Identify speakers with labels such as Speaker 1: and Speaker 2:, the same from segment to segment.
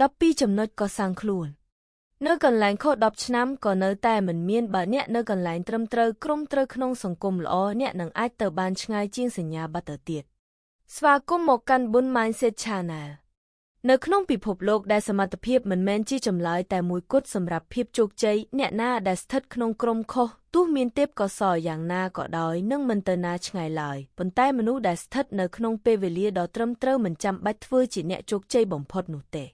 Speaker 1: 12ចំណុចកសាងខ្លួន នៅកន្លែងខុស10ឆ្នាំក៏នៅតែមិនមានបើអ្នកនៅកន្លែងត្រឹមត្រូវក្រុមត្រូវក្នុងសង្គមល្អអ្នកនឹងអាចទៅបានឆ្ងាយជាងសញ្ញាបត្រទៅទៀតស្វាគមន៍មកកាន់ Bun Mindset Channel នៅក្នុងពិភពលោកដែលសមត្ថភាពមិនមែនជាចម្លើយតែមួយគត់សម្រាប់ភាពជោគជ័យអ្នកណាដែលស្ថិតក្នុងក្រុមខុសទោះមានទេពកោសល្យយ៉ាងណាក៏ដោយនឹងមិនទៅណាឆ្ងាយឡើយប៉ុន្តែមនុស្សដែលស្ថិតនៅក្នុងពេលវេលាដ៏ត្រឹមត្រូវមិនចាំបាច់ធ្វើជាអ្នកជោគជ័យបំផុតនោះទេ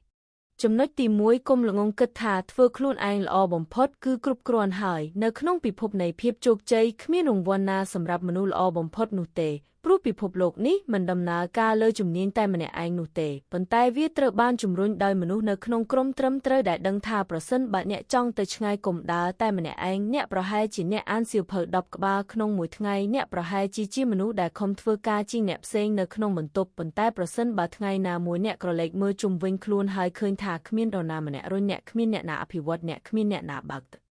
Speaker 1: ចំណុចទី1កុំល្ងងគិតថាធ្វើខ្លួនឯងល្អបំផុតគឺគ្រប់គ្រាន់ហើយនៅក្នុងពិភពនៃភាពជោគជ័យគ្មានរង្វាន់ណាសម្រាប់មនុស្សល្អបំផុតនោះទេព្រោះពិភពលោកនេះមិនដំណើរការលើជំនាញតែម្នាក់ឯងនោះទេប៉ុន្តែវាត្រូវបានជំរុញដោយមនុស្សនៅក្នុងក្រុមត្រឹមត្រូវដែលដឹងថាប្រសិនបើអ្នកចង់ទៅឆ្ងាយកុំដើរតែម្នាក់ឯងអ្នកប្រហែលជាអ្នកអានសៀវភៅ10ក្បាលក្នុងមួយថ្ងៃអ្នកប្រហែលជាជាមនុស្សដែលខំធ្វើការជាងអ្នកផ្សេងនៅក្នុងបន្ទប់ប៉ុន្តែប្រសិនបើថ្ងៃណាមួយអ្នកក្រឡេកមើលជុំវិញខ្លួនហើយឃើញថាគ្មាននរណាម្នាក់រុញអ្នកគ្មានអ្នកណាអភិវឌ្ឍអ្នកគ្មានអ្នកណាបើក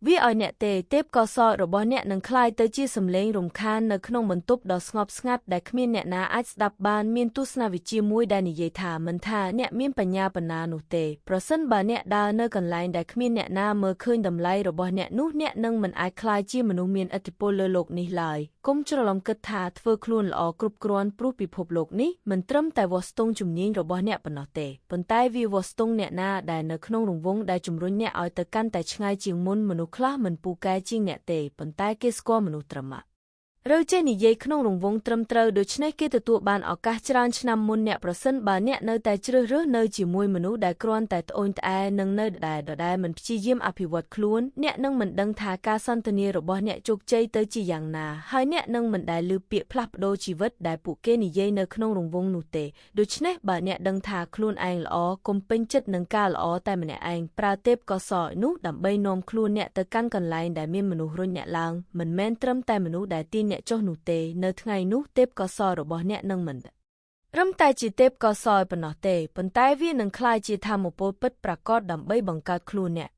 Speaker 1: វាឲ្យអ្នកទេទេពកោសលរបស់អ្នកនឹងក្លាយទៅជាសម្លេងរំខាននៅក្នុងបន្ទប់ដ៏ស្ងប់ស្ងាត់ដែលគ្មានអ្នកណាអាចស្ដាប់បានមានទស្សនវិជ្ជាមួយដែលនិយាយថាមិនថាអ្នកមានបញ្ញាប៉ុណ្ណានោះទេប្រសិនបើអ្នកដើរនៅកន្លែងដែលគ្មានអ្នកណាមើលឃើញតម្លៃរបស់អ្នកនោះអ្នកនឹងមិនអាចក្លាយជាមនុស្សមានឥទ្ធិពលលើលោកនេះឡើយកុំច្រឡំគិតថាធ្វើខ្លួនល្អគ្រប់គ្រាន់ព្រោះពិភពលោកនេះមិនត្រឹមតែវាស់ស្ទង់ជំនាញរបស់អ្នកប៉ុណ្ណោះទេប៉ុន្តែវាវាស់ស្ទង់អ្នកណាដែលនៅក្នុងរង្វង់ដែលជំរុញអ្នកឲ្យទៅកាន់តែឆ្ងាយជាងមុនមនុស្សខ្លះមិនពូកែជាងអ្នកទេប៉ុន្តែគេស្គាល់មនុស្សត្រឹមឬចេះនិយាយក្នុងរង្វង់ត្រឹមត្រូវដូច្នេះគេទទួលបានឱកាសច្រើនឆ្នាំមុនអ្នកប្រសិនបើអ្នកនៅតែជ្រើសរើសនៅជាមួយមនុស្សដែលគ្រាន់តែត្អូញត្អែនិងនៅដដែលៗមិនព្យាយាមអភិវឌ្ឍខ្លួនអ្នកនឹងមិនដឹងថាការសន្ទនារបស់អ្នកជោគជ័យទៅជាយ៉ាងណាហើយអ្នកនឹងមិនដែលឮពាក្យផ្លាស់ប្ដូរជីវិតដែលពួកគេនិយាយនៅក្នុងរង្វង់នោះទេដូច្នេះបើអ្នកដឹងថាខ្លួនឯងល្អកុំពេញចិត្តនឹងការល្អតែម្នាក់ឯងប្រើទេពកោសល្យនោះដើម្បីនាំខ្លួនអ្នកទៅកាន់កន្លែងដែលមានមនុស្សរុញអ្នកឡើងមិនមែនត្រឹមតែមនុស្សដែលទាញអ្នកចុះនោះទេនៅថ្ងៃនោះទេពកោសលរបស់អ្នកនឹងមិនត្រឹមតែជាទេពកោសលប៉ុណ្ណោះទេប៉ុន្តែវានឹងក្លាយជាធម៌ពលពិតប្រាកដដើម្បីបង្កើតខ្លួនអ្នក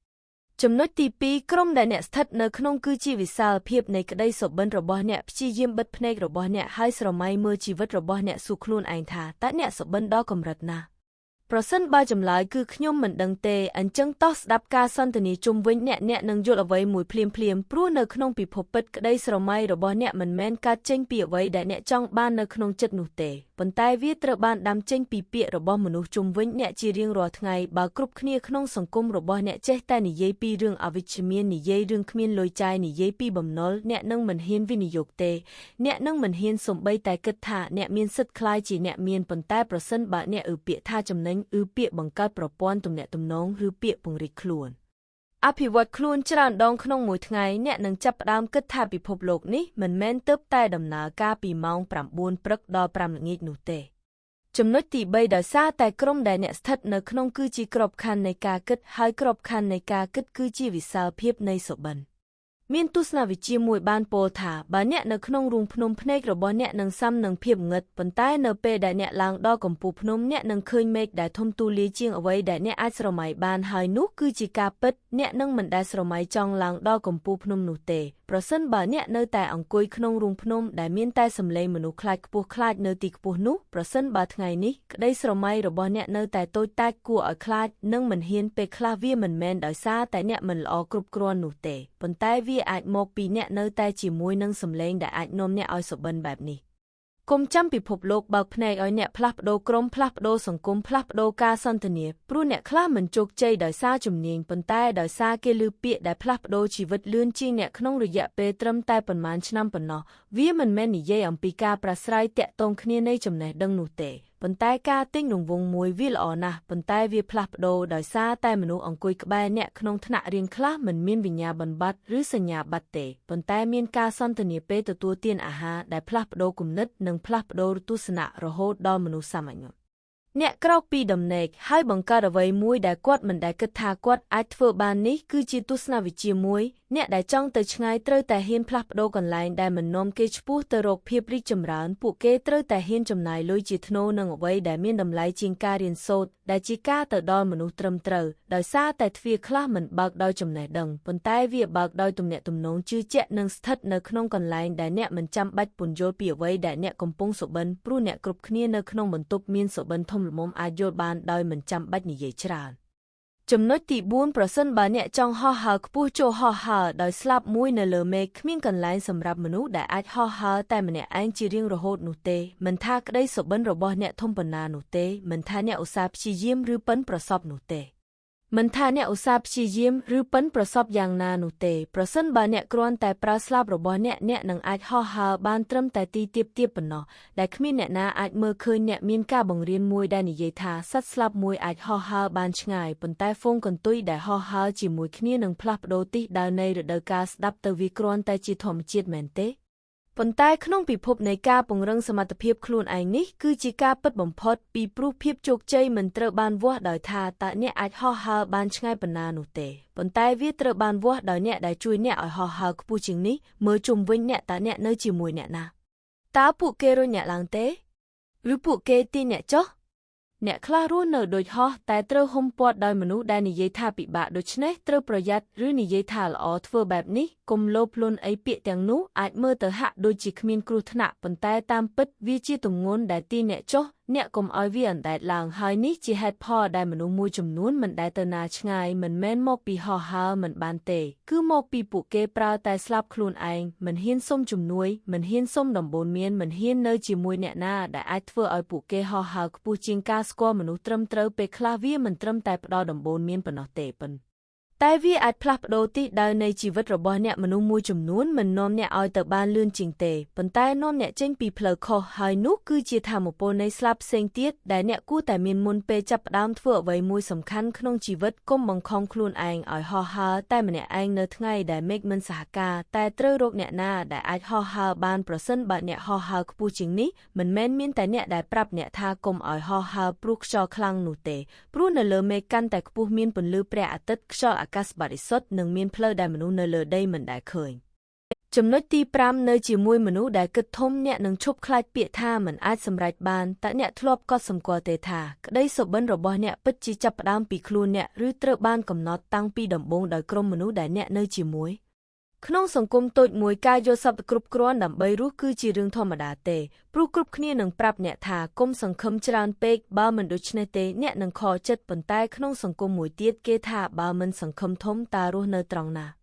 Speaker 1: ចំណុចទី2ក្រុមដែលអ្នកស្ថិតនៅក្នុងគឺជាវិសាលភាពនៃក្តីសុបិនរបស់អ្នកព្យាយាមបិទភ្នែករបស់អ្នកហើយស្រមៃមើលជីវិតរបស់អ្នកសួរខ្លួនឯងថាតើអ្នកសុបិនដល់កម្រិតណាប្រសិនបើចម្លើយគឺខ្ញុំមិនដឹងទេអញ្ចឹងតោះស្ដាប់ការសន្ទនាជុំវិញអ្នកអ្នកនឹងយល់អ្វីមួយភ្លាមៗព្រោះនៅក្នុងពិភពពិតក្តីស្រមៃរបស់អ្នកមិនមែនកើតចេញពីអ្វីដែលអ្នកចង់បាននៅក្នុងចិត្តនោះទេប៉ុន្តែវាត្រូវបានដាំចេញពីពាក្យរបស់មនុស្សជុំវិញអ្នកជារៀងរាល់ថ្ងៃបើគ្រប់គ្នាក្នុងសង្គមរបស់អ្នកចេះតែនិយាយពីរឿងអវិជ្ជមាននិយាយរឿងគ្មានលុយចាយនិយាយពីបំណុលអ្នកនឹងមិនហ៊ានវិនិយោគទេអ្នកនឹងមិនហ៊ានសូម្បីតែគិតថាអ្នកមានសិទ្ធិក្លាយជាអ្នកមានប៉ុន្តែប្រសិនបើអ្នកអឺពាក្យថាចំណេញឬពាក្យបង្កើតប្រព័ន្ធទំនាក់ទំនងឬពាក្យពង្រីកខ្លួនអភិវឌ្ឍខ្លួនច្រើនដងក្នុងមួយថ្ងៃអ្នកនឹងចាប់ផ្ដើមគិតថាពិភពលោកនេះមិនមែនទើបតែដំណើរការពីម៉ោង9ព្រឹកដល់5ល្ងាចនោះទេចំណុចទី3ដោយសារតែក្រុមដែលអ្នកស្ថិតនៅក្នុងគឺជាក្របខ័ណ្ឌនៃការគិតហើយក្របខ័ណ្ឌនៃការគិតគឺជាវិសាលភាពនៃសុបិនមានទស្សនវិជ្ជាមួយបានពោលថាបើអ្នកនៅក្នុងរូងភ្នំភ្នែករបស់អ្នកនឹងសាំនឹងភាពងឹតប៉ុន្តែនៅពេលដែលអ្នកឡើងដល់កំពូលភ្នំអ្នកនឹងឃើញមេឃដែលធំទូលាយជាងអ្វីដែលអ្នកអាចស្រមៃបានហើយនោះគឺជាការពិតអ្នកនឹងមិនដែលស្រមៃចង់ឡើងដល់កំពូលភ្នំនោះទេប្រសិនបើអ្នកនៅតែអង្គុយក្នុងរូងភ្នំដែលមានតែសម្លេងមនុស្សខ្លាចខ្ពស់ខ្លាចនៅទីខ្ពស់នោះប្រសិនបើថ្ងៃនេះក្តីស្រមៃរបស់អ្នកនៅតែតូចតាចគួរឲ្យខ្លាចនិងមិនហ៊ានពេលខ្លះវាមិនមែនដោយសារតែអ្នកមិនល្អគ្រប់គ្រាន់នោះទេប៉ុន្តែវាអាចមកពីអ្នកនៅតែជាមួយនឹងសម្លេងដែលអាចនាំអ្នកឲ្យសុបិនបែបនេះកុំចាំពិភពលោកបើកភ្នែកឲ្យអ្នកផ្លាស់ប្ដូរក្រុមផ្លាស់ប្ដូរសង្គមផ្លាស់ប្ដូរការសន្ទនាព្រោះអ្នកខ្លះមិនជោគជ័យដោយសារជំនាញប៉ុន្តែដោយសារគេឮពាក្យដែលផ្លាស់ប្ដូរជីវិតលឿនជាងអ្នកក្នុងរយៈពេលត្រឹមតែប៉ុន្មានឆ្នាំប៉ុណ្ណោះវាមិនមែននិយាយអំពីការប្រាស្រ័យទាក់ទងគ្នានៃចំណេះដឹងនោះទេប៉ុន្តែការទិញរង្វង់មួយវាល្អណាស់ប៉ុន្តែវាផ្លាស់ប្ដូរដោយសារតែមនុស្សអង្គុយក្បែរអ្នកក្នុងថ្នាក់រៀនខ្លះមិនមានវិញ្ញាបនបត្រឬសញ្ញាបត្រទេប៉ុន្តែមានការសន្ទនាពេលទទួលទានអាហារដែលផ្លាស់ប្ដូរគំនិតនិងផ្លាស់ប្ដូរទស្សនៈរហូតដល់មនុស្សសាមញ្ញអ្នកក្រោកពីដំណេកហើយបង្កើតអ្វីមួយដែលគាត់មិនដែលគិតថាគាត់អាចធ្វើបាននេះគឺជាទស្សនវិជ្ជាមួយ អ្នកដែលចង់ទៅឆ្ងាយត្រូវតែហ៊ានផ្លាស់ប្ដូរកន្លែងដែលមិននាំគេឆ្ពោះទៅរកភាពរីកចម្រើនពួកគេត្រូវតែហ៊ានចំណាយលុយជាថ្នូរនឹងអ្វីដែលមានតម្លៃជាងការរៀនសូត្រដែលជាការទៅដល់មនុស្សត្រឹមត្រូវដោយសារតែទ្វារខ្លះមិនបើកដោយចំណេះដឹងប៉ុន្តែវាបើកដោយទំនាក់ទំនងជឿជាក់និងស្ថិតនៅក្នុងកន្លែងដែលអ្នកមិនចាំបាច់ពន្យល់ពីអ្វីដែលអ្នកកំពុងសុបិនព្រោះអ្នកគ្រប់គ្នានៅក្នុងបន្ទប់មានសុបិនធំល្មមអាចយល់បានដោយមិនចាំបាច់និយាយច្រើនចំណុចទី4ប្រសិនបើអ្នកចង់ហោះហើរខ្ពស់ចូលហោះហើរដោយស្លាប់មួយនៅលើមេឃគ្មានកន្លែងសម្រាប់មនុស្សដែលអាចហោះហើរតែម្នាក់ឯងជារៀងរហូតនោះទេមិនថាក្តីសុបិនរបស់អ្នកធំប៉ុណ្ណានោះទេមិនថាអ្នកឧស្សាហ៍ព្យាយាមឬប៉ិនប្រសប់នោះទេមិនថាអ្នកឧស្សាហ៍ព្យាយាមឬប៉ិនប្រសប់យ៉ាងណានោះទេប្រសិនបើអ្នកគ្រាន់តែប្រើស្លាបរបស់អ្នកអ្នកនឹងអាចហោះហើរបានត្រឹមតែទីទាបៗប៉ុណ្ណោះដែលគ្មានអ្នកណាអាចមើលឃើញអ្នកមានការបង្រៀនមួយដែលនិយាយថាសត្វស្លាបមួយអាចហោះហើរបានឆ្ងាយប៉ុន្តែហ្វូងកន្ទុយដែលហោះហើរជាមួយគ្នានឹងផ្លាស់ប្ដូរទិសដៅនៃរដូវកាលស្ដាប់ទៅវាគ្រាន់តែជាធម្មជាតិមែនទេប៉ុន្តែក្នុងពិភពនៃការពង្រឹងសមត្ថភាពខ្លួនឯងនេះគឺជាការពិតបំផុតពីព្រោះភាពជោគជ័យមិនត្រូវបានវាស់ដោយថាតើអ្នកអាចហោះហើរបានឆ្ងាយប៉ុណ្ណានោះទេប៉ុន្តែវាត្រូវបានវាស់ដោយអ្នកដែលជួយអ្នកឲ្យហោះហើរខ្ពស់ជាងនេះមើលជុំវិញអ្នកតើអ្នកនៅជាមួយអ្នកណាតើពួកគេរុញអ្នកឡើងទេឬពួកគេទាញអ្នកចុះអ្នកខ្លះរស់នៅដូចហោះតែត្រូវហ៊ុមព័ទ្ធដោយមនុស្សដែលនិយាយថាពិបាកដូច្នេះត្រូវប្រយ័ត្នឬនិយាយថាល្អធ្វើបែបនេះកុំលោភលន់អីពាក្យទាំងនោះអាចមើលទៅហាក់ដូចជាគ្មានគ្រោះថ្នាក់ប៉ុន្តែតាមពិតវាជាទម្ងន់ដែលទាញអ្នកចុះអ្នកកុំឲ្យវាអណ្ដែតឡើងហើយនេះជាហេតុផលដែលមនុស្សមួយចំនួនមិនដែលទៅណាឆ្ងាយមិនមែនមកពីហោះហើរមិនបានទេគឺមកពីពួកគេប្រើតែស្លាប់ខ្លួនឯងមិនហ៊ានសុំជំនួយមិនហ៊ានសុំដំបូន្មានមិនហ៊ាននៅជាមួយអ្នកណាដែលអាចធ្វើឲ្យពួកគេហោះហើរខ្ពស់ជាងការស្គាល់មនុស្សត្រឹមត្រូវពេលខ្លះវាមិនត្រឹមតែផ្ដល់ដំបូន្មានប៉ុណ្ណោះទេប៉ុន្តែវាអាចផ្លាស់ប្ដូរទិសដៅនៃជីវិតរបស់អ្នកមនុស្សមួយចំនួនមិននាំអ្នកឲ្យទៅបានលឿនជាងទេប៉ុន្តែនាំអ្នកចេញពីផ្លូវខុសហើយនោះគឺជាធម៌ពលនៃស្លាប់ផ្សេងទៀតដែលអ្នកគួរតែមានមុនពេលចាប់ផ្ដើមធ្វើអ្វីមួយសំខាន់ក្នុងជីវិតកុំបង្ខំខ្លួនឯងឲ្យហោះហើរតែម្នាក់ឯងនៅថ្ងៃដែលមេឃមិនសហការតែត្រូវរកអ្នកណាដែលអាចហោះហើរបានប្រសិនបើអ្នកហោះហើរខ្ពស់ជាងនេះមិនមែនមានតែអ្នកដែលប្រាប់អ្នកថាកុំឲ្យហោះហើរព្រោះខ្យល់ខ្លាំងនោះទេព្រោះនៅលើមេឃកាន់តែខ្ពស់មានពន្លឺព្រះអាទិត្យខ្យល់អាកាសបរិសុទ្ធនិងមានផ្លូវដែលមនុស្សនៅលើដីមិនដែលឃើញចំណុចទី5នៅជាមួយមនុស្សដែលគិតធំអ្នកនឹងឈប់ខ្លាចពាក្យថាមិនអាចសម្រេចបានតើអ្នកធ្លាប់កត់សម្គាល់ទេថាក្តីសុបិនរបស់អ្នកពិតជាចាប់ផ្ដើមពីខ្លួនអ្នកឬត្រូវបានកំណត់តាំងពីដំបូងដោយក្រុមមនុស្សដែលអ្នកនៅជាមួយក្នុងសង្គមតូចមួយការយល់សប្តិគ្រប់គ្រាន់ដើម្បីរស់គឺជារឿងធម្មតាទេព្រោះគ្រប់គ្នានឹងប្រាប់អ្នកថាកុំសង្ឃឹមច្រើនពេកបើមិនដូច្នេះទេអ្នកនឹងខកចិត្តប៉ុន្តែក្នុងសង្គមមួយទៀតគេថាបើមិនសង្ឃឹមធំតើរស់នៅត្រង់ណា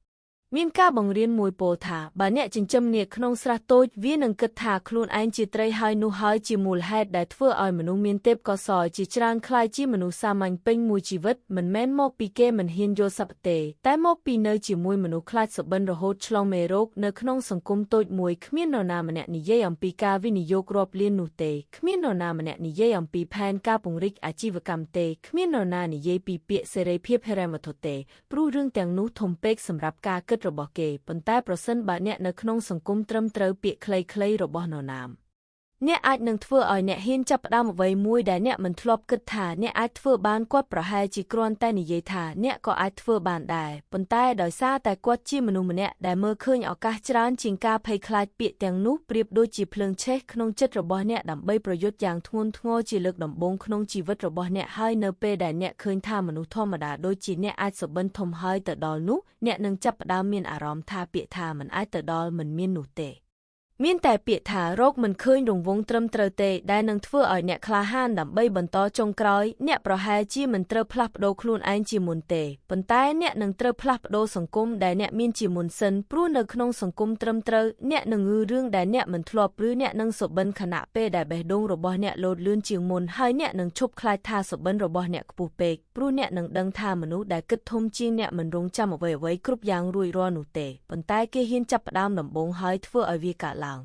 Speaker 1: មានការបង្រៀនមួយពោលថាបើអ្នកចិញ្ចឹមនាគក្នុងស្រះតូចវានឹងគិតថាខ្លួនឯងជាត្រីហើយនោះហើយជាមូលហេតុដែលធ្វើឲ្យមនុស្សមានទេពកោសល្យជាច្រើនក្លាយជាមនុស្សសាមញ្ញពេញមួយជីវិតមិនមែនមកពីគេមិនហ៊ានយល់សប្តិទេតែមកពីនៅជាមួយមនុស្សខ្លាចសុបិនរហូតឆ្លងមេរោគនៅក្នុងសង្គមតូចមួយគ្មាននរណាម្នាក់និយាយអំពីការវិនិយោគរាប់លាននោះទេគ្មាននរណាម្នាក់និយាយអំពីផែនការពង្រីកអាជីវកម្មទេគ្មាននរណានិយាយពីពាក្យសេរីភាពហិរញ្ញវត្ថុទេព្រោះរឿងទាំងនោះធំពេកសម្រាប់ការគិតរបស់គេប៉ុន្តែប្រសិនបើអ្នកនៅក្នុងសង្គមត្រឹមត្រូវពាក្យខ្លីៗរបស់នរណាអ្នកអាចនឹងធ្វើឲ្យអ្នកហ៊ានចាប់ផ្ដើមអ្វីមួយដែលអ្នកមិនធ្លាប់គិតថាអ្នកអាចធ្វើបានគាត់ប្រហែលជាគ្រាន់តែនិយាយថាអ្នកក៏អាចធ្វើបានដែរប៉ុន្តែដោយសារតែគាត់ជាមនុស្សម្នាក់ដែលមើលឃើញឱកាសច្រើនជាងការភ័យខ្លាចពាក្យទាំងនោះប្រៀបដូចជាភ្លើងឆេះក្នុងចិត្តរបស់អ្នកដើម្បីប្រយុទ្ធយ៉ាងធ្ងន់ធ្ងរជាលើកដំបូងក្នុងជីវិតរបស់អ្នកហើយនៅពេលដែលអ្នកឃើញថាមនុស្សធម្មតាដូចជាអ្នកអាចសុបិនធំហើយទៅដល់នោះអ្នកនឹងចាប់ផ្ដើមមានអារម្មណ៍ថាពាក្យថាមិនអាចទៅដល់មិនមាននោះទេមានតែពាក្យថារកមិនឃើញរង្វង់ត្រឹមត្រូវទេដែលនឹងធ្វើឲ្យអ្នកក្លាហានដើម្បីបន្តចុងក្រោយអ្នកប្រហែលជាមិនត្រូវផ្លាស់ប្ដូរខ្លួនឯងជាមុនទេប៉ុន្តែអ្នកនឹងត្រូវផ្លាស់ប្ដូរសង្គមដែលអ្នកមានជាមុនសិនព្រោះនៅក្នុងសង្គមត្រឹមត្រូវអ្នកនឹងងឺរឿងដែលអ្នកមិនធ្លាប់ឬអ្នកនឹងសុបិនខណៈពេលដែលបេះដូងរបស់អ្នកលោតលឿនជាងមុនហើយអ្នកនឹងឈប់ខ្លាចថាសុបិនរបស់អ្នកខ្ពស់ពេកព្រោះអ្នកនឹងដឹងថាមនុស្សដែលគិតធំជាងអ្នកមិនរងចាំអ្វីៗគ្រប់យ៉ាងរួចរាល់នោះទេប៉ុន្តែគេហ៊ានចាប់ផ្ដើមដំបូងហើយធ្វើឲ្យវាកើតឡើង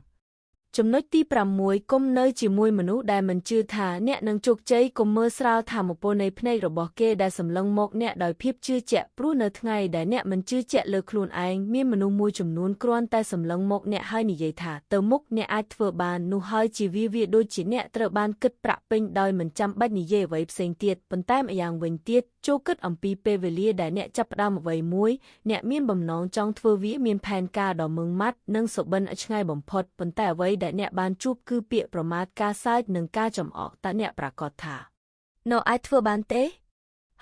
Speaker 1: ចំណុចទី6កុំនៅជាមួយមនុស្សដែលមិនជឿថាអ្នកនឹងជោគជ័យកុំមើលស្រាលថាមពលនៃភ្នែករបស់គេដែលសម្លឹងមកអ្នកដោយភាពជឿជាក់ព្រោះនៅថ្ងៃដែលអ្នកមិនជឿជាក់លើខ្លួនឯងមានមនុស្សមួយចំនួនគ្រាន់តែសម្លឹងមកអ្នកហើយនិយាយថាទៅមុខអ្នកអាចធ្វើបាននោះហើយជាវាដូចជាអ្នកត្រូវបានគិតប្រាក់ពេញដោយមិនចាំបាច់និយាយអ្វីផ្សេងទៀតប៉ុន្តែម្យ៉ាងវិញទៀតចូលគិតអំពីពេលវេលាដែលអ្នកចាប់ផ្ដើមអ្វីមួយអ្នកមានបំណងចង់ធ្វើវាមានផែនការដ៏ម៉ឺងម៉ាត់និងសុបិនឆ្ងាយបំផុតប៉ុន្តែអ្វីដែលអ្នកបានជួបគឺពាក្យប្រមាថការសើចនិងការចំអកតើអ្នកប្រាកដថានៅអាចធ្វើបានទេ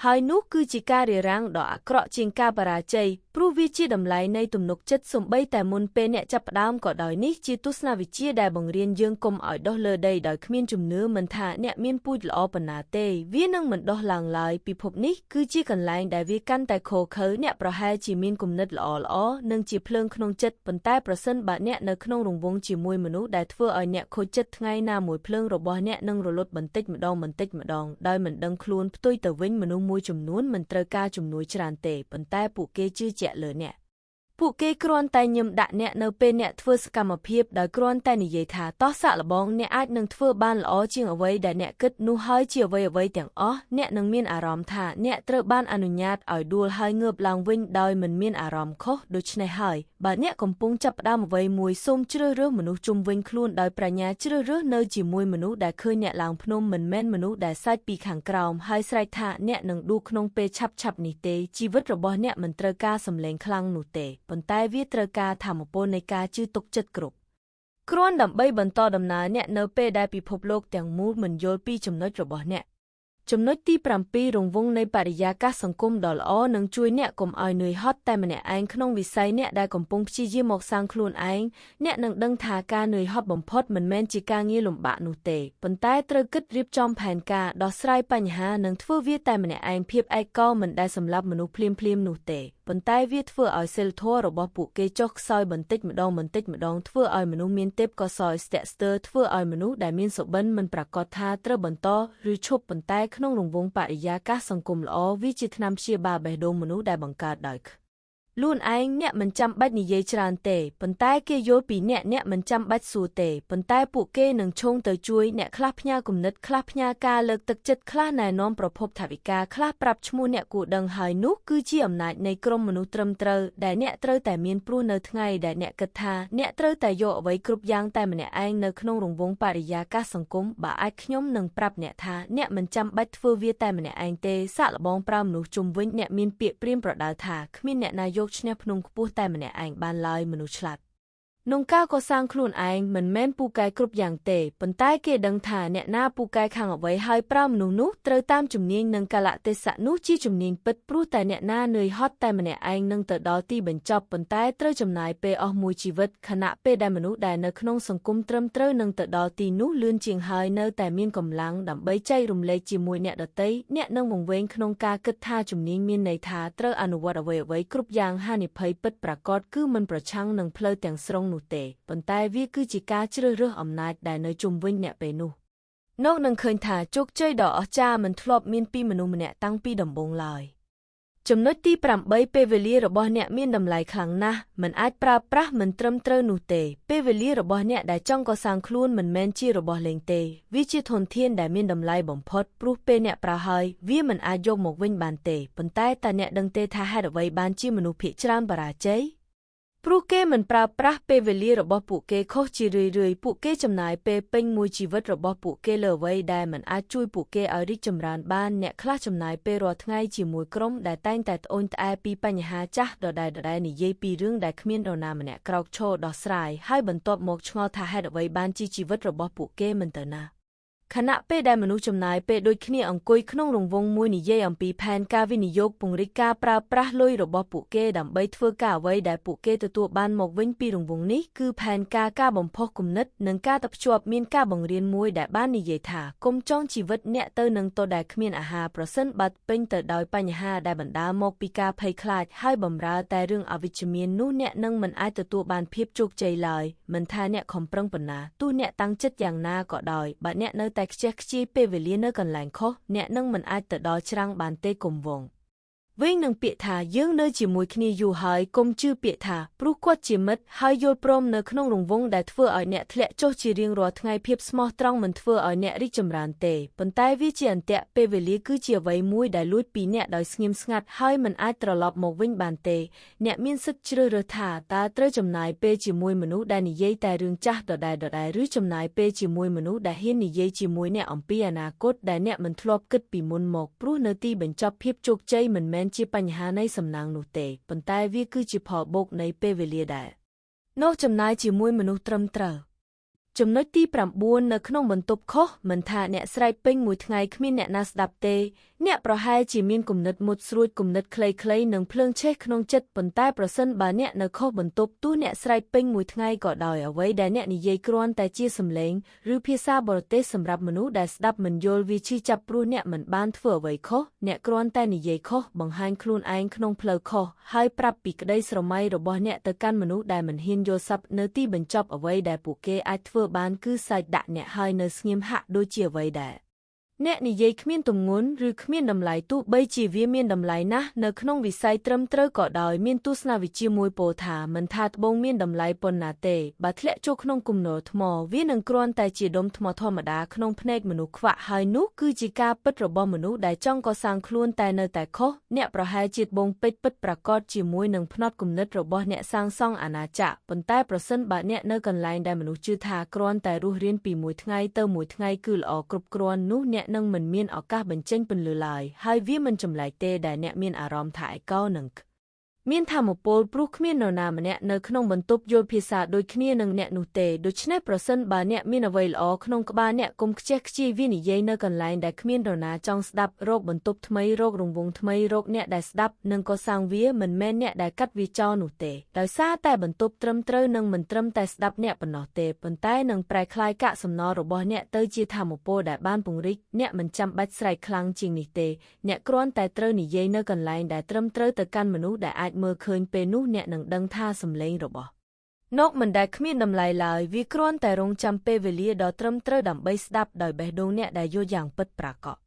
Speaker 1: ហើយនោះគឺជាការរារាំងដ៏អាក្រក់ជាងការបរាជ័យព្រោះវាជាតម្លៃនៃទំនុកចិត្តសូម្បីតែមុនពេលអ្នកចាប់ផ្ដើមក៏ដោយនេះជាទស្សនវិជ្ជាដែលបង្រៀនយើងកុំឲ្យដុះលើដីដោយគ្មានជំនឿមិនថាអ្នកមានពូជល្អប៉ុណ្ណាទេវានឹងមិនដុះឡើងឡើយពិភពនេះគឺជាកន្លែងដែលវាកាន់តែឃោរឃៅអ្នកប្រហែលជាមានគំនិតល្អៗនិងជាភ្លើងក្នុងចិត្តប៉ុន្តែប្រសិនបើអ្នកនៅក្នុងរង្វង់ជាមួយមនុស្សដែលធ្វើឲ្យអ្នកខូចចិត្តថ្ងៃណាមួយភ្លើងរបស់អ្នកនឹងរលត់បន្តិចម្ដងបន្តិចម្ដងដោយមិនដឹងខ្លួនផ្ទុយទៅវិញមនុស្សមួយចំនួនមិនត្រូវការជំនួយច្រើនទេប៉ុន្តែពួកគេជឿជាក់លើអ្នកពួកគេគ្រាន់តែញឹមដាក់អ្នកនៅពេលអ្នកធ្វើសកម្មភាពដោយគ្រាន់តែនិយាយថាតោះសាកល្បងអ្នកអាចនឹងធ្វើបានល្អជាងអ្វីដែលអ្នកគិតនោះហើយជាអ្វីៗទាំងអស់អ្នកនឹងមានអារម្មណ៍ថាអ្នកត្រូវបានអនុញ្ញាតឲ្យដួលហើយងើបឡើងវិញដោយមិនមានអារម្មណ៍ខុសដូច្នេះហើយបើអ្នកកំពុងចាប់ផ្ដើមអ្វីមួយសូមជ្រើសរើសមនុស្សជុំវិញខ្លួនដោយប្រាជ្ញាជ្រើសរើសនៅជាមួយមនុស្សដែលឃើញអ្នកឡើងភ្នំមិនមែនមនុស្សដែលសាច់ពីខាងក្រោមហើយស្រែកថាអ្នកនឹងដួលក្នុងពេលឆាប់ៗនេះទេជីវិតរបស់អ្នកមិនត្រូវការសម្លេងខ្លាំងនោះទេប៉ុន្តែវាត្រូវការថាមពលនៃការជឿទុកចិត្តគ្រប់គ្រាន់ដើម្បីបន្តដំណើរអ្នកនៅពេលដែលពិភពលោកទាំងមូលមិនយល់ពីចំណុចរបស់អ្នកចំណុចទី7រង្វង់នៃបរិយាកាសសង្គមដ៏ល្អនឹងជួយអ្នកកុំឲ្យនឿយហត់តែម្នាក់ឯងក្នុងវិស័យអ្នកដែលកំពុងព្យាយាមមកសាងខ្លួនឯងអ្នកនឹងដឹងថាការនឿយហត់បំផុតមិនមែនជាការងារលំបាកនោះទេប៉ុន្តែត្រូវគិតរៀបចំផែនការដោះស្រាយបញ្ហានិងធ្វើវាតែម្នាក់ឯងភាពឯកោមិនដែលសម្លាប់មនុស្សភ្លាមៗនោះទេប៉ុន្តែវាធ្វើឲ្យសីលធម៌របស់ពួកគេចុះខ្សោយបន្តិចម្ដងបន្តិចម្ដងធ្វើឲ្យមនុស្សមានទេពកោសល្យស្ទាក់ស្ទើរធ្វើឲ្យមនុស្សដែលមានសុបិនមិនប្រាកដថាត្រូវបន្តឬឈប់ប៉ុន្តែក្នុងរង្វង់បរិយាកាសសង្គមល្អវាជាថ្នាំព្យាបាលបេះដូងមនុស្សដែលបង្កើតដោយខ្លួនឯងអ្នកមិនចាំបាច់និយាយច្រើនទេប៉ុន្តែគេយល់ពីអ្នកអ្នកមិនចាំបាច់សួរទេប៉ុន្តែពួកគេនឹងឈោងទៅជួយអ្នកខ្លះផ្ញើគំនិតខ្លះផ្ញើការលើកទឹកចិត្តខ្លះណែនាំប្រភពថវិកាខ្លះប្រាប់ឈ្មោះអ្នកគួរដឹងហើយនោះគឺជាអំណាចនៃក្រុមមនុស្សត្រឹមត្រូវដែលអ្នកត្រូវតែមានព្រោះនៅថ្ងៃដែលអ្នកគិតថាអ្នកត្រូវតែយកអ្វីគ្រប់យ៉ាងតែម្នាក់ឯងនៅក្នុងរង្វង់បរិយាកាសសង្គមបើអាចខ្ញុំនឹងប្រាប់អ្នកថាអ្នកមិនចាំបាច់ធ្វើវាតែម្នាក់ឯងទេសាកល្បងប្រើមនុស្សជុំវិញអ្នកមានពាក្យប្រៀនប្រដៅថាគ្មានអ្នកណាយកឈ្នះភ្នំខ្ពស់តែម្នាក់ឯងបានឡើយមនុស្សឆ្លាតក្នុងការកសាងខ្លួនឯងមិនមែនពូកែគ្រប់យ៉ាងទេប៉ុន្តែគេដឹងថាអ្នកណាពូកែខាងអ្វីហើយប្រើមនុស្សនោះត្រូវតាមជំនាញនិងកាលៈទេសៈនោះជាជំនាញពិតព្រោះតែអ្នកណានឿយហត់តែម្នាក់ឯងនឹងទៅដល់ទីបញ្ចប់ប៉ុន្តែត្រូវចំណាយពេលអស់មួយជីវិតខណៈពេលដែលមនុស្សដែលនៅក្នុងសង្គមត្រឹមត្រូវនឹងទៅដល់ទីនោះលឿនជាងហើយនៅតែមានកម្លាំងដើម្បីចែករំលែកជាមួយអ្នកដទៃអ្នកនឹងវង្វេងក្នុងការគិតថាជំនាញមានន័យថាត្រូវអនុវត្តអ្វីៗគ្រប់យ៉ាងហានិភ័យពិតប្រាកដគឺមិនប្រឆាំងនឹងផ្លូវទាំងស្រុងនោះទេប៉ុន្តែវាគឺជាការជ្រើសរើសអំណាចដែលនៅជុំវិញអ្នកពេលនោះនោះនឹងឃើញថាជោគជ័យដ៏អស្ចារ្យមិនធ្លាប់មានពីមនុស្សម្នាក់តាំងពីដំបូងឡើយចំណុចទី8ពេលវេលារបស់អ្នកមានតម្លៃខ្លាំងណាស់មិនអាចប្រើប្រាស់មិនត្រឹមត្រូវនោះទេពេលវេលារបស់អ្នកដែលចង់កសាងខ្លួនមិនមែនជារបស់លេងទេវាជាធនធានដែលមានតម្លៃបំផុតព្រោះពេលអ្នកប្រើហើយវាមិនអាចយកមកវិញបានទេប៉ុន្តែតើអ្នកដឹងទេថាហេតុអ្វីបានជាមនុស្សភាគច្រើនបរាជ័យព្រោះគេមិនប្រើប្រាស់ពេលវេលារបស់ពួកគេខុសជារឿយៗពួកគេចំណាយពេលពេញមួយជីវិតរបស់ពួកគេលើអ្វីដែលមិនអាចជួយពួកគេឲ្យរីកចម្រើនបានអ្នកខ្លះចំណាយពេលរាល់ថ្ងៃជាមួយក្រុមដែលតែងតែត្អូញត្អែពីបញ្ហាចាស់ដដែលៗនិយាយពីរឿងដែលគ្មាននរណាម្នាក់ក្រោកឈរដោះស្រាយហើយបន្ទាប់មកឆ្ងល់ថាហេតុអ្វីបានជាជីវិតរបស់ពួកគេមិនទៅណាខណៈពេលដែលមនុស្សចំណាយពេលដូចគ្នាអង្គុយក្នុងរង្វង់មួយនិយាយអំពីផែនការវិនិយោគពង្រីកការប្រើប្រាស់លុយរបស់ពួកគេដើម្បីធ្វើការអ្វីដែលពួកគេទទួលបានមកវិញពីរង្វង់នេះគឺផែនការការបំផុសគំនិតនិងការតភ្ជាប់មានការបង្រៀនមួយដែលបាននិយាយថាកុំចងជីវិតអ្នកទៅនឹងតដែលគ្មានអាហារប្រសិនបើពេញទៅដោយបញ្ហាដែលបណ្ដាលមកពីការភ័យខ្លាចហើយបំរើតែរឿងអវិជ្ជមាននោះអ្នកនឹងមិនអាចទទួលបានភាពជោគជ័យឡើយមិនថាអ្នកខំប្រឹងប៉ុណ្ណាទោះអ្នកតាំងចិត្តយ៉ាងណាក៏ដោយបើអ្នកនៅតែខ្ជះខ្ជាយពេលវេលានៅកន្លែងខុសអ្នកនឹងមិនអាចទៅដល់ច្រាំងបានទេកុំវង វែងនឹងពាក្យថាយើងនៅជាមួយគ្នាយូរហើយកុំជឿពាក្យថាព្រោះគាត់ជាមិត្តហើយយល់ព្រមនៅក្នុងរង្វង់ដែលធ្វើឲ្យអ្នកធ្លាក់ចុះជារៀងរាល់ថ្ងៃភាពស្មោះត្រង់មិនធ្វើឲ្យអ្នករីកចម្រើនទេប៉ុន្តែវាជាអន្ទាក់ពេលវេលាគឺជាអ្វីមួយដែលលួចពីអ្នកដោយស្ងៀមស្ងាត់ហើយមិនអាចត្រឡប់មកវិញបានទេអ្នកមានសិទ្ធិជ្រើសរើសថាតើត្រូវចំណាយពេលជាមួយមនុស្សដែលនិយាយតែរឿងចាស់ដដែលៗឬចំណាយពេលជាមួយមនុស្សដែលហ៊ាននិយាយជាមួយអ្នកអំពីអនាគតដែលអ្នកមិនធ្លាប់គិតពីមុនមកព្រោះនៅទីបញ្ចប់ភាពជោគជ័យមិនមែនជាបញ្ហានៃសំណាងនោះទេប៉ុន្តែវាគឺជាផលបូកនៃពេលវេលាដែលនោះចំណាយជាមួយមនុស្សត្រឹមត្រូវចំណុចទី9នៅក្នុងបន្ទប់ខុសមិនថាអ្នកស្រែកពេញមួយថ្ងៃគ្មានអ្នកណាស្ដាប់ទេអ្នកប្រហែលជាមានគំនិតមុតស្រួចគំនិតខ្លីៗនិងភ្លើងឆេះក្នុងចិត្តប៉ុន្តែប្រសិនបើអ្នកនៅខុសបន្ទប់ទោះអ្នកស្រែកពេញមួយថ្ងៃក៏ដោយអ្វីដែលអ្នកនិយាយគ្រាន់តែជាសំឡេងឬភាសាបរទេសសម្រាប់មនុស្សដែលស្ដាប់មិនយល់វាឈឺចាប់ព្រោះអ្នកមិនបានធ្វើអ្វីខុសអ្នកគ្រាន់តែនិយាយខុសបង្ហាញខ្លួនឯងក្នុងផ្លូវខុសហើយប្រាប់ពីក្តីស្រមៃរបស់អ្នកទៅកាន់មនុស្សដែលមិនហ៊ានយល់សប្តិនៅទីបញ្ចប់អ្វីដែលពួកគេអាចធ្វើបានគឺសាច់ដាក់អ្នកហើយនៅស្ងៀមហាក់ដូចជាអ្វីដែលអ្នកនិយាយគ្មានទម្ងន់ឬគ្មានតម្លៃទោះបីជាវាមានតម្លៃណាស់នៅក្នុងវិស័យត្រឹមត្រូវក៏ដោយមានទស្សនវិជ្ជាមួយពោលថាមិនថាត្បូងមានតម្លៃប៉ុណ្ណាទេបើធ្លាក់ចូលក្នុងគំនរថ្មវានឹងគ្រាន់តែជាដុំថ្មធម្មតាក្នុងភ្នែកមនុស្សខ្វាក់ហើយនោះគឺជាការពិតរបស់មនុស្សដែលចង់កសាងខ្លួនតែនៅតែខុសអ្នកប្រហែលជាត្បូងពេជ្រពិតប្រាកដជាមួយនឹងផ្នត់គំនិតរបស់អ្នកសាងសង់អាណាចក្រប៉ុន្តែប្រសិនបើអ្នកនៅកន្លែងដែលមនុស្សជឿថាគ្រាន់តែរស់រានពីមួយថ្ងៃទៅមួយថ្ងៃគឺល្អគ្រប់គ្រាន់នោះអ្នកនឹងមិនមានឱកាសបញ្ចេញពន្លឺឡើយហើយវាមិនចម្លែកទេដែលអ្នកមានអារម្មណ៍ថាឯកោនឹងមានធម៌ពលព្រោះគ្មាននរណាម្នាក់នៅក្នុងបន្ទប់យល់ភាសាដូចគ្នានឹងអ្នកនោះទេដូច្នេះប្រសិនបើអ្នកមានអ្វីល្អក្នុងក្បាលអ្នកកុំខ្ជះខ្ជាយវានិយាយនៅកន្លែងដែលគ្មាននរណាចង់ស្ដាប់រកបន្ទប់ថ្មីរករង្វង់ថ្មីរកអ្នកដែលស្ដាប់និងកសាងវាមិនមែនអ្នកដែលកាត់វាចោលនោះទេដោយសារតែបន្ទប់ត្រឹមត្រូវនឹងមិនត្រឹមតែស្ដាប់អ្នកប៉ុណ្ណោះទេប៉ុន្តែនឹងប្រែក្លាយកាកសំណល់របស់អ្នកទៅជាធម៌ពលដែលបានពង្រីកអ្នកមិនចាំបាច់ស្រែកខ្លាំងជាងនេះទេអ្នកគ្រាន់តែត្រូវនិយាយនៅកន្លែងដែលត្រឹមត្រូវទៅកាន់មនុស្សដែលអាចមើលឃើញពេលនោះអ្នកនឹងដឹងថាសំឡេងរបស់លោកមិនដែលគ្មានតម្លៃឡើយវាគ្រាន់តែរងចាំពេលវេលាដ៏ត្រឹមត្រូវដើម្បីស្ដាប់ដោយបេះដូងអ្នកដែលយល់យ៉ាងពិតប្រាកដ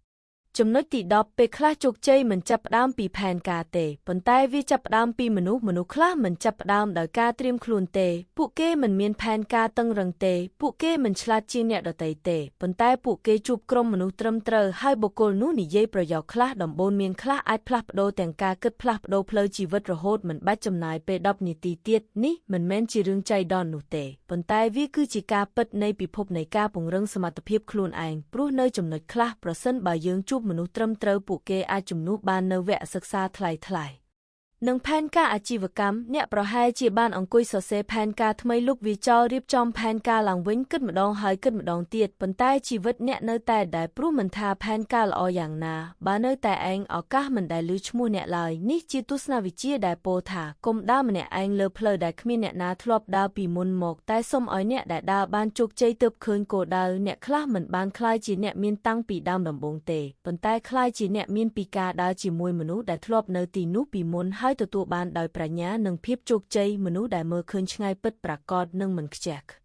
Speaker 1: ចំណុចទី10ពេលខ្លះជោគជ័យមិនចាប់ផ្ដើមពីផែនការទេប៉ុន្តែវាចាប់ផ្ដើមពីមនុស្សខ្លះមិនចាប់ផ្ដើមដោយការត្រៀមខ្លួនទេពួកគេមិនមានផែនការតឹងរឹងទេពួកគេមិនឆ្លាតជាងអ្នកដទៃទេប៉ុន្តែពួកគេជួបក្រុមមនុស្សត្រឹមត្រូវហើយបុគ្គលនោះនិយាយប្រយោគខ្លះដំបូន្មានខ្លះអាចផ្លាស់ប្ដូរទាំងការគិតផ្លាស់ប្ដូរផ្លូវជីវិតរហូតមិនបាច់ចំណាយពេល10នាទីទៀតនេះមិនមែនជារឿងចៃដន្យនោះទេប៉ុន្តែវាគឺជាការពិតនៃពិភពនៃការពង្រឹងសមត្ថភាពខ្លួនឯងព្រោះនៅចំណុចខ្លះប្រសិនបើយើងជួបមនុស្សត្រឹមត្រូវពួកគេអាចជំនួសបាននៅវគ្គសិក្សាថ្លៃៗនិងផែនការអាជីវកម្មអ្នកប្រហែលជាបានអង្គុយសរសេរផែនការថ្មីលុបវាចោលរៀបចំផែនការឡើងវិញគិតម្ដងហើយគិតម្ដងទៀតប៉ុន្តែជីវិតអ្នកនៅតែដែលព្រោះមិនថាផែនការល្អយ៉ាងណាបើនៅតែឯងឱកាសមិនដែលឮឈ្មោះអ្នកឡើយនេះជាទស្សនវិជ្ជាដែលពោលថាកុំដើរម្នាក់ឯងលើផ្លូវដែលគ្មានអ្នកណាធ្លាប់ដើរពីមុនមកតែសូមឲ្យអ្នកដែលដើរបានជោគជ័យទើបឃើញគោលដៅអ្នកខ្លះមិនបានក្លាយជាអ្នកមានតាំងពីដើមដំបូងទេប៉ុន្តែក្លាយជាអ្នកមានពីការដើរជាមួយមនុស្សដែលធ្លាប់នៅទីនោះពីមុនហើយទទួលបានដោយប្រាជ្ញានិងភាពជោគជ័យមនុស្សដែលមើលឃើញឆ្ងាយពិតប្រាកដនិងមិនខ្ជះ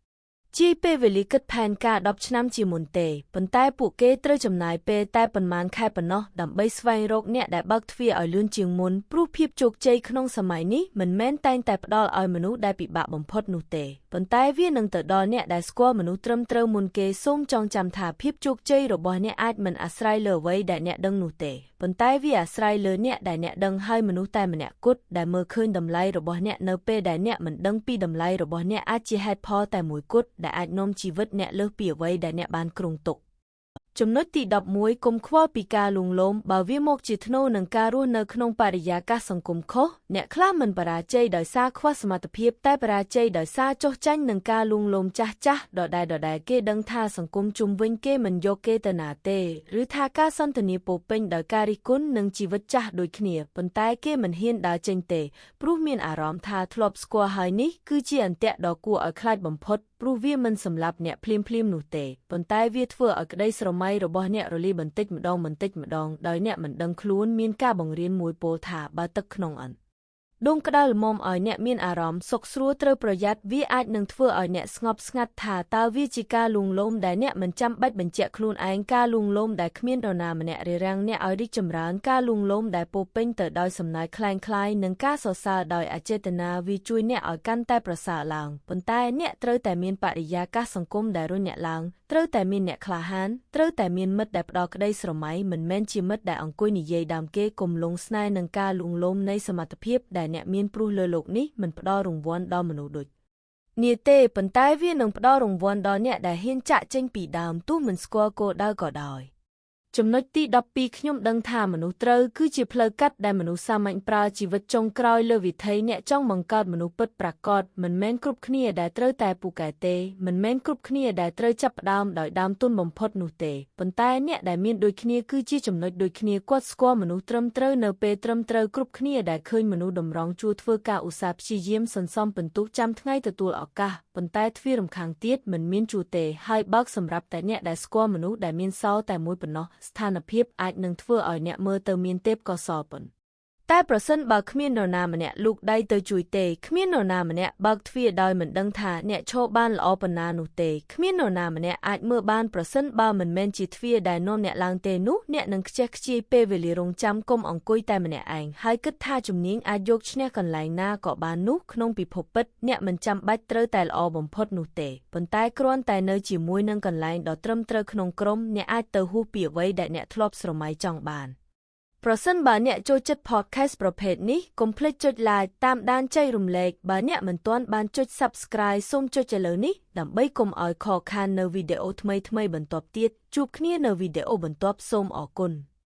Speaker 1: ជាពេលវេលាគិតផែនការ10ឆ្នាំជាមុនទេប៉ុន្តែពួកគេត្រូវចំណាយពេលតែប៉ុន្មានខែប៉ុណ្ណោះដើម្បីស្វែងរកអ្នកដែលបើកទ្វារឲ្យលឿនជាងមុនព្រោះភាពជោគជ័យក្នុងសម័យនេះមិនមែនតែងតែផ្ដល់ឲ្យមនុស្សដែលពិបាកបំផុតនោះទេប៉ុន្តែវានឹងទៅដល់អ្នកដែលស្គាល់មនុស្សត្រឹមត្រូវមុនគេសូមចងចាំថាភាពជោគជ័យរបស់អ្នកអាចមិនអាស្រ័យលើអ្វីដែលអ្នកដឹងនោះទេប៉ុន្តែវាអាស្រ័យលើអ្នកដែលអ្នកដឹងហើយមនុស្សតែម្នាក់គត់ដែលមើលឃើញតម្លៃរបស់អ្នកនៅពេលដែលអ្នកមិនដឹងពីតម្លៃរបស់អ្នកអាចជាហេតុផលតែមួយគត់ដែលអាចនាំជីវិតអ្នកលើសពីអ្វីដែលអ្នកបានគ្រោងទុកចំណុចទី11កុំខ្វល់ពីការលួងលោមបើវាមកជាថ្នូរនឹងការរស់នៅក្នុងបរិយាកាសសង្គមខុសអ្នកខ្លះមិនបរាជ័យដោយសារខ្វះសមត្ថភាពតែបរាជ័យដោយសារចុះចាញ់នឹងការលួងលោមចាស់ដដែលៗគេដឹងថាសង្គមជុំវិញគេមិនយកគេទៅណាទេឬថាការសន្ទនាពោពេញដោយការរិះគន់និងជីវិតចាស់ដូចគ្នាប៉ុន្តែគេមិនហ៊ានដើរចេញទេព្រោះមានអារម្មណ៍ថាធ្លាប់ស្គាល់ហើយនេះគឺជាអន្ទាក់ដ៏គួរឲ្យខ្លាចបំផុតព្រោះវាមិនសម្លាប់អ្នកភ្លាមៗនោះទេប៉ុន្តែវាធ្វើឲ្យក្តីស្រមៃរបស់អ្នករលាយបន្តិចម្ដងបន្តិចម្ដងដោយអ្នកមិនដឹងខ្លួនមានការបង្រៀនមួយពោលថាបើទឹកក្នុងអន្ ដូងក្តៅល្មមឲ្យអ្នកមានអារម្មណ៍សុខស្រួលត្រូវប្រយ័ត្នវាអាចនឹងធ្វើឲ្យអ្នកស្ងប់ស្ងាត់ថាតើវាជាការលួងលោមដែលអ្នកមិនចាំបាច់បញ្ជាក់ខ្លួនឯងការលួងលោមដែលគ្មាននរណាម្នាក់រារាំងអ្នកឲ្យរីកចម្រើនការលួងលោមដែលពោពេញទៅដោយសំណើចក្លែងក្លាយនិងការសរសើរដោយអចេតនាវាជួយអ្នកឲ្យកាន់តែប្រសើរឡើងប៉ុន្តែអ្នកត្រូវតែមានបរិយាកាសសង្គមដែលរុញអ្នកឡើងត្រូវតែមានអ្នកក្លាហានត្រូវតែមានមិត្តដែលផ្ដល់ក្តីស្រមៃមិនមែនជាមិត្តដែលអង្គុយនិយាយដើមគេកុំលងស្នេហ៍នឹងការលួងលោមនៃសមត្ថភាពដែលអ្នកមានព្រោះលើលោកនេះមិនផ្ដល់រង្វាន់ដល់មនុស្សដូចនេះទេប៉ុន្តែវានឹងផ្ដល់រង្វាន់ដល់អ្នកដែលហ៊ានចាក់ចេញពីដើមទោះមិនស្គាល់គោលដៅក៏ដោយចំណុចទី12ខ្ញុំដឹងថាមនុស្សត្រូវគឺជាផ្លូវកាត់ដែលមនុស្សសាមញ្ញប្រើជីវិតចុងក្រោយលើវិថីអ្នកចង់បង្កើតមនុស្សពិតប្រាកដមិនមែនគ្រប់គ្នាដែលត្រូវតែពូកែទេមិនមែនគ្រប់គ្នាដែលត្រូវចាប់ផ្ដើមដោយដើមទុនបំផុតនោះទេប៉ុន្តែអ្នកដែលមានដូចគ្នាគឺជាចំណុចដូចគ្នាគាត់ស្គាល់មនុស្សត្រឹមត្រូវនៅពេលត្រឹមត្រូវគ្រប់គ្នាដែលឃើញមនុស្សតម្រង់ជួរធ្វើការឧស្សាហ៍ព្យាយាមសន្សំពិន្ទុចាំថ្ងៃទទួលឱកាសប៉ុន្តែទ្វាររំខាងទៀតមិនមានជួរទេហើយបើកសម្រាប់តែអ្នកដែលស្គាល់មនុស្សដែលមានសោតែមួយប៉ុណ្ណោះស្ថានភាពអាចនឹងធ្វើឲ្យអ្នកមើលទៅមានទេពកោសល្យប៉ុន្តែប្រសិនបើគ្មាននរណាម្នាក់លូកដៃទៅជួយទេគ្មាននរណាម្នាក់បើកទ្វារដោយមិនដឹងថាអ្នកឈរបានល្អប៉ុណ្ណានោះទេគ្មាននរណាម្នាក់អាចមើលបានប្រសិនបើមិនមែនជាទ្វារដែលនាំអ្នកឡើងទេនោះអ្នកនឹងខ្ជះខ្ជាយពេលវេលារងចាំគុំអង្គុយតែម្នាក់ឯងហើយគិតថាជំនាញអាចយកឈ្នះកន្លែងណាក៏បាននោះក្នុងពិភពពិតអ្នកមិនចាំបាច់ត្រូវតែល្អបំផុតនោះទេប៉ុន្តែគ្រាន់តែនៅជាមួយនឹងកន្លែងដ៏ត្រឹមត្រូវក្នុងក្រុមអ្នកអាចទៅហួសពីអ្វីដែលអ្នកធ្លាប់ស្រមៃចង់បានប្រសិនបើអ្នកចូលចិត្ត podcast ប្រភេទនេះកុំភ្លេចចុច like តាមដានចែករំលែកបើអ្នកមិនទាន់បានចុច Subscribe សូមចុចឥឡូវនេះដើម្បីកុំឲ្យខកខាននៅវីដេអូថ្មីៗបន្ទាប់ទៀតជួបគ្នានៅវីដេអូបន្ទាប់សូមអរគុណ។